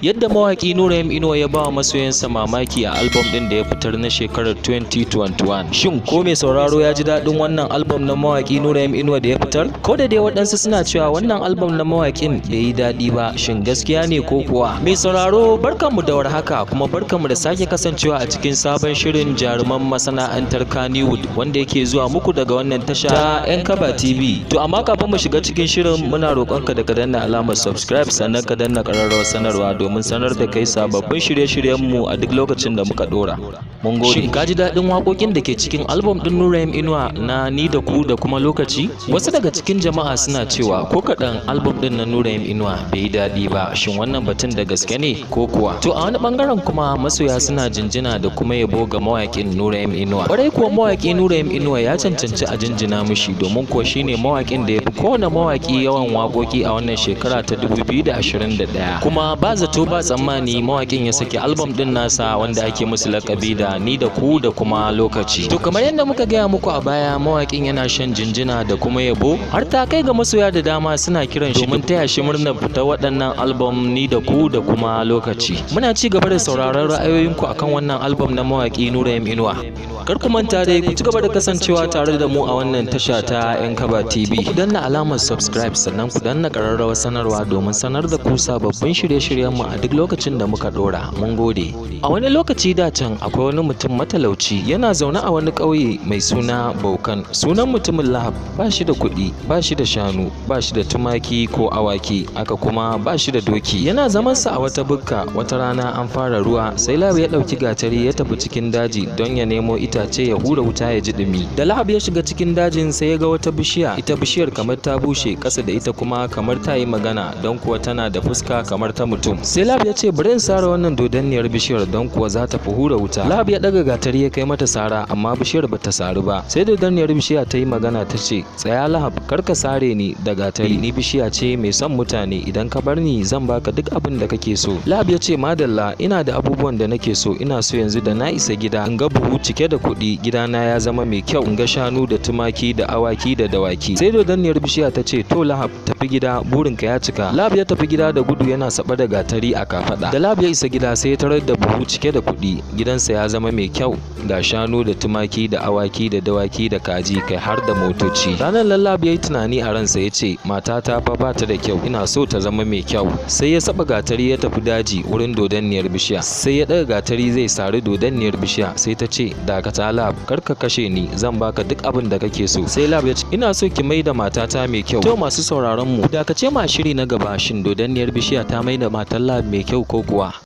Yadda mawaƙi Nura M Inuwa ya ba wa masoyansa mamaki a album ɗin da ya fitar na shekarar 2021. Shin ko mai sauraro ya ji daɗin wannan album na mawaƙi Nura M Inuwa da ya fitar? Ko da dai waɗansu suna cewa wannan album na mawaƙin bai yi daɗi ba, shin gaskiya ne ko kuwa? Mai sauraro, barkanmu da warhaka, kuma barkanmu da sake kasancewa a cikin sabon shirin Jaruman Masana'antar Kannywood, wanda yake zuwa muku daga wannan tasha ta 'Yan Kaba TV. To amma kafin mu shiga cikin shirin, muna roƙonka da ka danna alamar subscribe, sannan ka danna ƙararrawar sanarwa domin sanar da kai sababbin shirye-shiryenmu a duk lokacin da muka ɗora. Mun gode. Shin ka ji daɗin waƙoƙin da ke cikin album ɗin Nura M Inuwa na Ni da Ku da kuma Lokaci? Wasu daga cikin jama'a suna cewa ko kaɗan album ɗin na Nura M Inuwa bai yi daɗi ba. Shin wannan batun da gaske ne ko kuwa? To a wani ɓangaren kuma, masoya suna jinjina da kuma yabo ga mawaƙin Nura M Inuwa. Ƙwarai kuwa, mawaƙi Nura M Inuwa ya cancanci a jinjina mishi, domin kuwa shine mawaƙin da ya fi kowane mawaƙi yawan waƙoƙi a wannan shekara ta 2021. Kuma ba zato ba tsammani mawaƙin ya saki album ɗin nasa wanda ake musu lakabi da Ni da Ku da kuma Lokaci. To kamar yadda muka gaya muku a baya, mawaƙin yana shan jinjina da kuma yabo, har ta kai ga masoya da dama suna kiran shi domin taya shi murnar fita waɗannan album Ni da Ku da kuma Lokaci. Muna ci gaba da sauraron ra'ayoyinku akan wannan album na mawaƙi Nura M Inuwa. Kar ku manta dai, ku ci gaba da kasancewa tare da mu a wannan tasha ta 'Yan Kaba TV. Ku danna alamar subscribe, sannan ku danna ƙararrawar sanarwa domin sanar da ku sababbin shirye-shiryenmu a duk lokacin da muka ɗora. Mun gode. A wani lokaci da can, akwai wani mutum matalauci yana zaune a wani ƙauye mai suna Baukan. Sunan mutumin Lahab. Ba shi da kuɗi, ba shi da shanu, ba shi da tumaki ko awaki, haka kuma ba shi da doki. Yana zamansa a wata bukka. Wata rana an fara ruwa, sai Lahab ya ɗauki gatari ya tafi cikin daji don ya nemo itace ya hura wuta ya ji ɗumi. Da Lahab ya shiga cikin dajin, sai ya ga wata bishiya. Ita bishiyar kamar ta bushe, ƙasa da ita kuma kamar ta yi magana, don kuwa tana da fuska kamar ta mutum. Sai Lahab ya ce, "Bari in sare wannan dodanniyar bishiyar, don kuwa za ta fi hura wuta." Lahab ya ɗaga gatari ya kai mata sara, amma bishiyar bata saru ba. Sai dodanniyar bishiya ta yi magana, ta ce, "Tsaya Lahab, kar ka sare ni da gatari. Ni bishiya ce mai son mutane. Idan ka bar ni, zan baka duk abin da kake so." Lahab ya ce, "Madalla, ina da abubuwan da nake so. Ina so yanzu da na isa gida in ga buhu cike da kuɗi, gidana ya zama mai kyau, in ga shanu da tumaki da awaki da dawaki." Sai dodanniyar bishiya ta ce, "To Lahab, tafi gida, burinka ya cika." Lahab ya tafi gida da gudu, yana saɓe da gatari a kafaɗa. Da Lahab ya isa gida, sai ya tarar da buhu cike da kuɗi, gidansa ya zama mai kyau, ga shanu da tumaki da awaki da dawaki da kaji, kai har da motoci. Ranar Lahab ya yi tunani a ransa, ya ce, "Matata fa ba ta da kyau, ina so ta zama mai kyau." Sai ya saba gatari ya tafi daji wurin dodanniyar bishiya. Sai ya ɗaga gatari zai sari dodanniyar bishiya, sai ta ce, "Dakata Lahab, kar ka kashe ni, zan baka duk abin da kake so." Sai Lahab ya ce, "Ina so ki maida matata mai kyau." To masu sauraron mu, dakace ma shiri na gaba. Shin dodanniyar bishiya ta maida matar Lahab mai kyau ko kuwa?